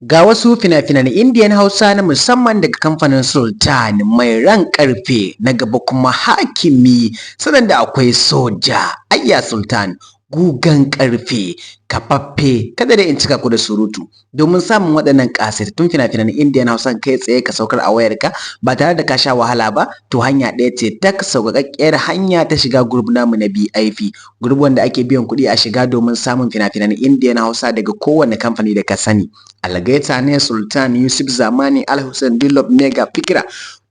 Ga wasu fina-finan Indiyan Hausa na musamman daga kamfanin Sultan mai ran ƙarfe, na gaba kuma Hakimi, sannan da akwai Soja, Ayya Sultan, gugan ƙarfe, kafaffe. Kada dai in cika ku da surutu. Domin samun waɗannan ƙasaitattun fina-finan Indiyan Hausa kai tsaye ka saukar a wayarka ba tare da ka sha wahala ba, to hanya ɗaya ce tak, sauƙaƙƙiyar hanya ta shiga group namu na BIP, group wanda ake biyan kuɗi a shiga domin samun fina-finan Indiyan Hausa daga kowane kamfani da ka sani. Algaita ne, Sultan, Yusuf Zamani, Al Hussein, Dillop, Mega, Fikira,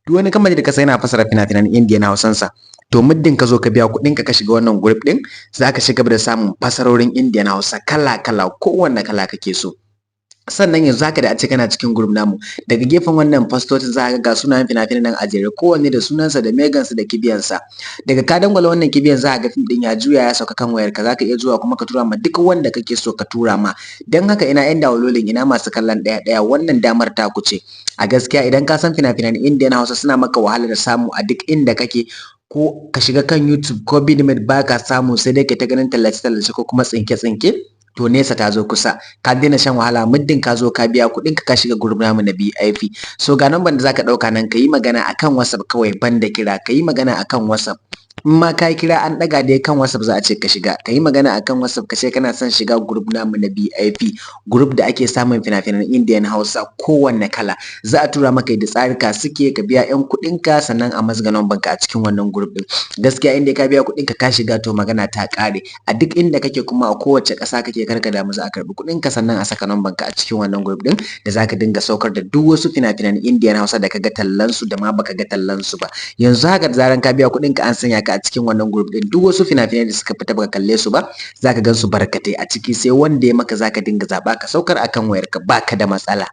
duk wani kamfani da ka san yana fasara fina-finan Indiyan Hausansa. To muddin ka zo ka biya kuɗin ka, ka shiga wannan group ɗin, za ka shiga da samun fasarorin Indiyan Hausa kala-kala, kowanne kala kake so. Sannan yanzu haka da a ce kana cikin group namu, daga gefen wannan fastocin za ka ga sunayen fina-finan nan a jere, kowanne da sunansa da megansa da kibiyansa. Daga ka dangwala wannan kibiyan, za ka ga fim ɗin ya juya ya sauka kan wayarka. Za ka iya zuwa kuma ka tura ma duk wanda kake so ka tura ma. Don haka ina yan downloading, ina masu kallon ɗaya ɗaya, wannan damar taku ce. A gaskiya, idan ka san fina-finan Indiyan Hausa suna maka wahalar samu a duk inda kake, ko ka shiga kan YouTube ko Vidmate ba ka samu, sai dai ka ta ganin tallace-tallace ko kuma tsinke-tsinke, to nesa ta zo kusa. Ka daina shan wahala muddin ka zo ka biya kuɗin ka, ka shiga group namu na BIP. So ga number da zaka ɗauka nan, ka yi magana akan WhatsApp kawai, banda kira. Ka yi magana akan WhatsApp. In ma ka kira an ɗaga dai, kan WhatsApp za a ce ka shiga. Ka yi magana akan WhatsApp, ka ce kana son shiga group namu na BIP, group da ake samun fina-finan Indian Hausa kowanne kala. Za a tura maka da tsarika suke, ka biya 'yan kuɗin ka, sannan a mazga number ka a cikin wannan group ɗin. Gaskiya, in dai ka biya kuɗin ka, ka shiga, to magana ta ƙare. A duk inda kake kuma a kowace ƙasa kake, karka damu, za a karɓi kuɗin ka, sannan a saka number ka a cikin wannan group ɗin da zaka dinga saukar da duk wasu fina-finan Indian Hausa da kaga tallan su da ma baka ga tallan su ba. Yanzu haka da zaran ka biya kuɗin ka an sanya ka a cikin wannan group ɗin, duk wasu fina-finai da suka fita baka kalle su ba, zaka gan su barkatai a ciki. Sai wanda ya maka zaka dinga zaɓa ka saukar akan wayarka, baka da matsala.